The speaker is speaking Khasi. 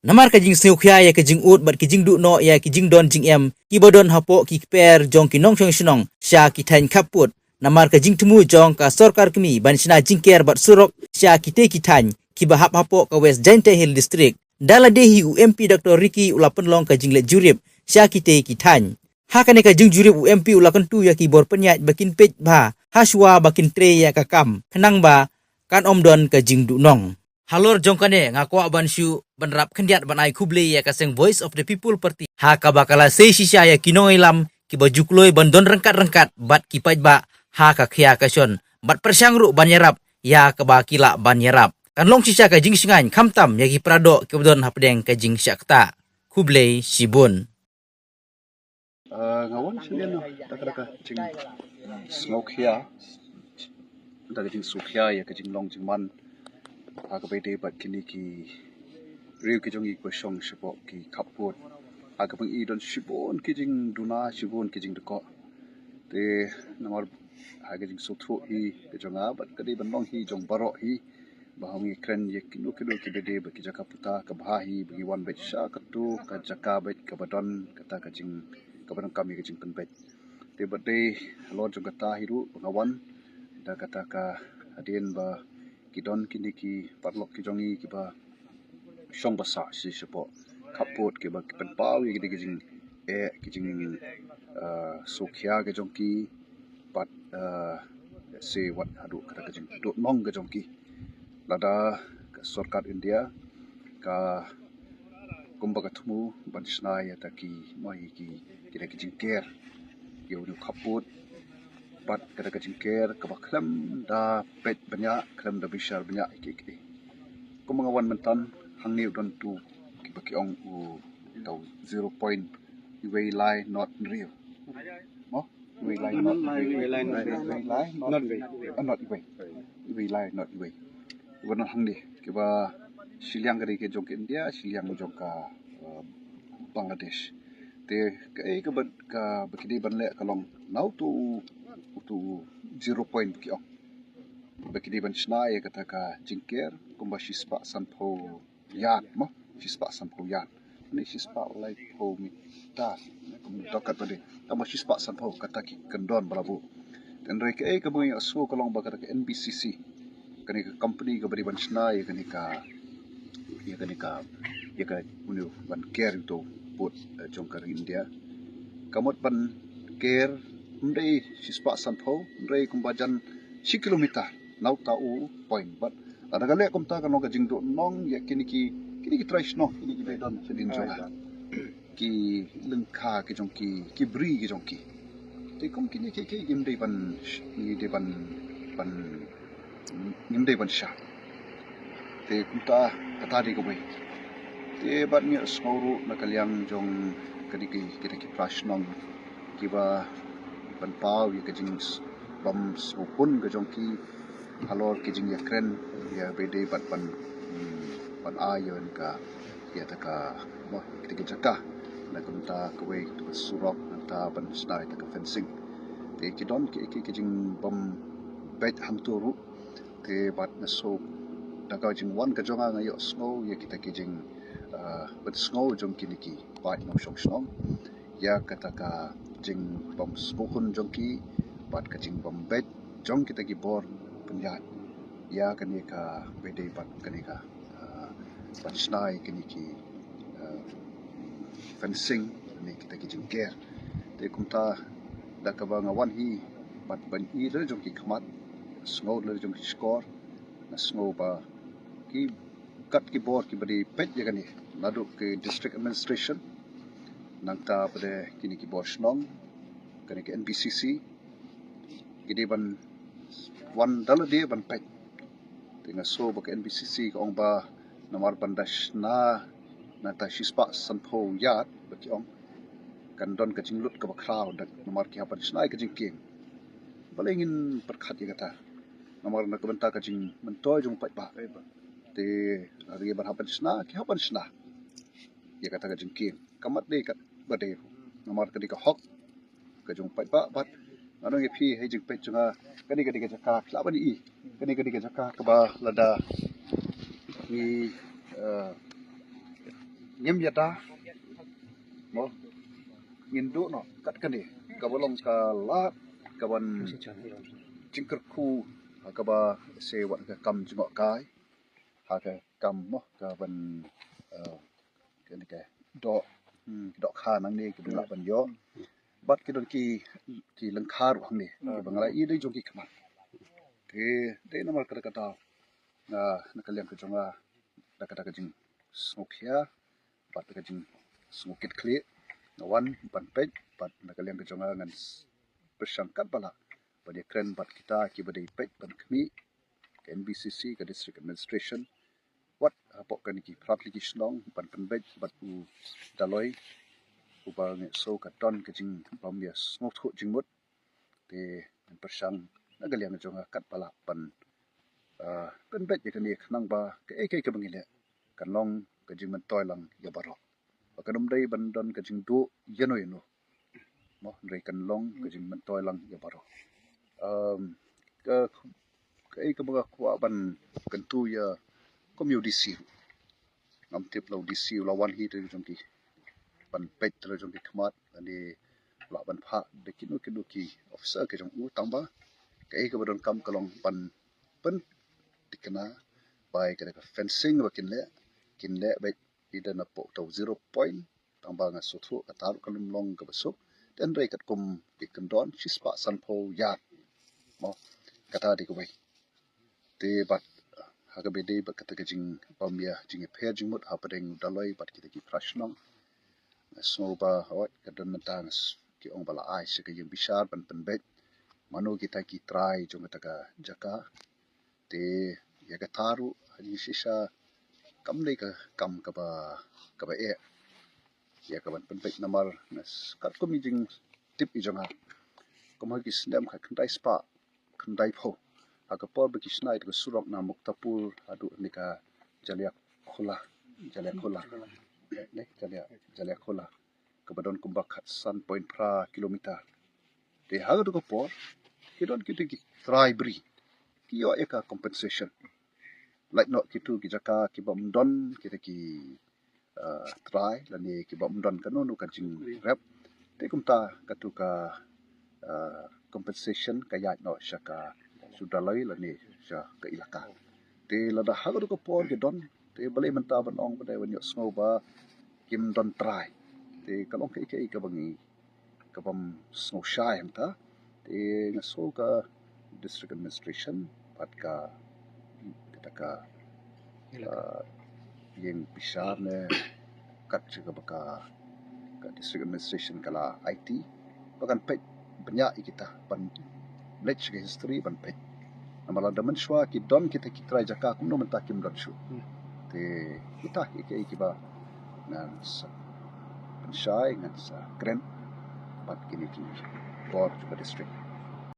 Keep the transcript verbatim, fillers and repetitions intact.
Namar ka jingsngewkhia ïa ka jingud bad ka jingduh noh ïa ki jingdon jingem kiba don hapoh ki kper jong ki nongshong shnong sha ki thaiñ khappud. Namar ka jingthmu jong ka sorkar kmie ban shna jingker bad surok sha kitei ki thaiñ kiba hap hapoh ka West Jaintia Hills District. Da lade hi u M P Doctor Ricky u la pynlong ka jingleit jurip sha kitei ki thaiñ. Ha kane ka jingjurip u M P u la kyntu ïa ki bor pynïaid ba kin peit bha ha shuwa ba kin trei ïa ka kam khnang ba kan ym don ka jingduhnong. Halor jong kane nga kwah ban shu ban rap khyndiat ban ai khublei ïa ka seng Voice of the People Party ha kaba ka la sei shisha ïa ki nongïalam kiba ju kloi ban don ryngkat ryngkat bad ki paidbah ha ka khia ka shon bad pyrshang ruh ban ïarap ïa kaba ki lah ban ïarap. Kan long shisha ka jingshngaiñ khamtam ïa ki paradoh kiba don hapdeng ka jingshah ktah. Khublei shibun. Uh, nga wan sien da ka da ka jing sngewkhia da ka jing sngewkhia ïa ka jinglong jingman ha ka bai dei bad kini ki riew ki jong i ba shong shapoh ki khappud ha ka bang i don shibun ki jingduna shibun ki jingdkoh. Te namar ha ka jing sngewthuh hi ka jong nga bad ka dei ban long hi jong baroh hi ba hong ïa kren ïa kino kino ki bede ba ki jaka puta ka bha hi ba ngi wan bad sha katu ka jaka bad ka ba don kata ka jing ka ba don kam ïa ka jing pynbad. Te bad dei halor jong kata hi ruh ba nga wan da kata ka hadien ba ki don kini ki paralok ki jong i ki ba shong ba sah shi shapoh khappud ki ba ki pynpaw ïa ki dei ki jing eh ki jing eh sngewkhia ki jong ki bad eh se wat haduh kata ka jing duhnong ka jong ki. Lada ka sorkar India ka kumba ka thmu ban shna ïa ta ki mo ïa ki ki da ki jingker ïa u khappud bad ka da ka jingker kaba khlem da peit bniah khlem da bishar bniah ïa ki ki. Kumba nga wan mynta hangne u don tu kiba ki ong u tau zero point iwei lai not hynriew. Mo? Iwei lai not hynriew. Iwei lai not hynriew. Iwei lai not hynriew. Ah, not iwei. Iwei lai not iwei. Iwei not hangne kiba shiliang ka dei ka jong ka India, shiliang ka jong ka eh, Bangladesh. Te kaei kaba kaba ki dei ban leh ka long na utu utu zero point ba ki ong. Ba ki dei ban shna ïa kata ka jingker kumba shispah sanphew yard mo shispah sanphew yard ne shispah laiphew meter kum dok kat ba dei tang ba shispah sanphew kata ki kyndon ba la buh. Hynrei kaei kaba ngi ïohsngew ka long ba kata ka N B C C kane ka company kaba dei ban shna ïa kane ka ïa kane ka ïa ka une ban ker uto pud jong ka ri India. Ka mut ban ker ym dei shispah sanphew hynrei kumba jan shi kilometer na uta u point bad lada ka leh kumta ka long ka jingduhnong ïa kine ki kine ki trai shnong kine ki ba don shadien jong ka ki lyngkha ki jong ki ki bri ki jong ki. Te kum kine ki ki ngim dei ban ngi dei ban ban ngim dei ban shah. Te kumta kata dei kawei. Te bad ngi sngew ruh na ka liang jong kane ki kita ki pra shnong kiba pynpaw ïa ka jingbym sngewkhun ka jong ki halor ki jingïakren ïa ba dei bad ban ban ai ïa ka ïa ta ka mo kita ki jaka na kumta kawei ta ka surok na ta ban shna ïa ta ka fencing. Te ki don ki ki ki jingbym beit hangto ruh. Te bad nga suk da ka jingwan ka jong nga nga ïohsngew ïa kita ki jing ah, bad sngew jong kine ki paid nongshong shnong ïa kata ka jingbym sngewkhun jong ki bad ka jingbym beit jong kita ki bor pynïaid ïa kane ka ba dei bad kane ka ah, ban shna ïa kine ki ah, fencing ne kita ki jingker. Te kumta da kaba nga wan hi bad ban i da jong ki khmat sngew da jong ki shkor nga sngew ba ki kat ki bor kiba dei peit ïa kane naduh ki district administration nangta ba dei kine ki bor shnong kane ki N B C C ki dei ban wan da lade ban peit. Te nga sngew ba ka N B C C ka ong ba namar ban da shna nangta shispah sanphew yard ba ki ong kan don ka jinglut kaba khraw da namar ki hap ban shna ïa ka jingkieng. Balei ngin pyrkhat ïa kata namar na ka bynta ka jingmyntoi jong u paidbah. Te lada ngi ban hap ban shna ki hap ban shna ïa kata ka jingkieng. Ka mat dei katba dei ruh namar ka dei ka hok ka jong u paidbah bad nga ong ïa phi ha jingpeit jong nga kane ka dei ka jaka phi lah ban i kane ka dei ka jaka kaba lada ngi eh, Ngim ïada mo, ngin duh noh kat kane kaba long ka lad kaban jingkyrkhu, kaba se wat ka kam jngohkai, ha ka kam mo kaban, eh, kane ka doh, hmm, dohkha nangne kiba lah ban ïoh. Bad ki don ki, ki lyngkha ruh hangne kiba nga la ïohi da jong ki khmat. Te dei namar kata kata, na, na ka liang ka jong nga, da kata ka jingsngewkhia bad da ka jingsngewkitkhlieh, nga wan ban peit bad na ka liang ka jong nga ngan s-, pyrshang katba lah ban ïakren bad kita kiba dei peit ban khmih, ka N B C C, ka District Administration, wat hapoh kane ki phra tylli ki shnong ban pynbeit bad u Daloi, uba ngi sngew ka don ka jingbym ïasngewthuh jingmut. Te ngan pyrshang na ka liang jong nga katba lah ban, ah, pynbeit ïa kane khnang ba kaei kaei kaba ngi leh kan long ka jingmyntoi lang ïa baroh. Ba kan ym dei ban don ka jingduh ïano ïano mo, hynrei kan long ka jingmyntoi lang ïa baroh. Um, ka, kaei kaba nga kwah ban kyntu ïa kum ïa u D C ruh. Ngam tip la u D C u la wan hi da jong ki ban peit da jong ki khmat, lane lah ban phah da kino kino ki officer ki jong u, tang ba kaei kaba donkam ka long ban pynthikna ba ïa kane ka fencing ba kin leh, kin leh beit ïa da napoh uta u zero point, tang ba nga sngewthuh kata ruh kan ym long kaba suk, te hynrei katkum ki kyndon shispah sanphew yard mo, kata dei kawei. Te bad ha kaba ïadei bad kata ka jingbym ïa, jingïapher jingmut hapdeng u Daloi bad kita ki phra shnong, nga sngew ba hooid ka don mynta, nga s-, ki ong ba la ai sha ka ïing bishar ban pynbeit mano kita ki trai jong kata ka jaka. Te ïa kata ruh ha jingshisha kam dei ka kam kaba, kaba eh ïa ka ban pynbeit namar nga s-, katkum i jingtip i jong nga, kum ha ki snem khatkhyndai spah khyndaiphew, ha ka por ba ki shna ïa ka surok na Muktapur haduh ne ka Jaliakhola, Jaliakhola, ne Jalia, Jaliakhola, kaba don kumba khatsan point phra kilometer. Te ha kato ka por ki don kita ki trai bri, ki ïoh ïa ka compensation. Lait noh kitu ki jaka ki bym don kita ki, eh, trai lane ki bym don kano kano ka jingrep, te kumta katu ka, eh, compensation ka ïaid noh sha ka, sha u Daloi lane sha ka ilaka. Te lada ha kato ka por ki don, te balei mynta ban ong, balei ban ïohsngew ba kim don trai? Te ka long kaei kaei kaba ngi, ka bym sngew shai hangta. Te nga sngew ka District Administration bad ka, kata ka, ah, ïing bishar ne kat jaka ba ka, ka District Administration ka la aiti ba kan peit bniah ïa kita, ban leit sha ka history ban peit. Namar lada mynshuwa ki don kita ki trai jaka, kumno mynta kim don shuh? Te kita kiei kiei kiba ngan sa pynshai, ngan sa kren bad kine ki bor jong ka district.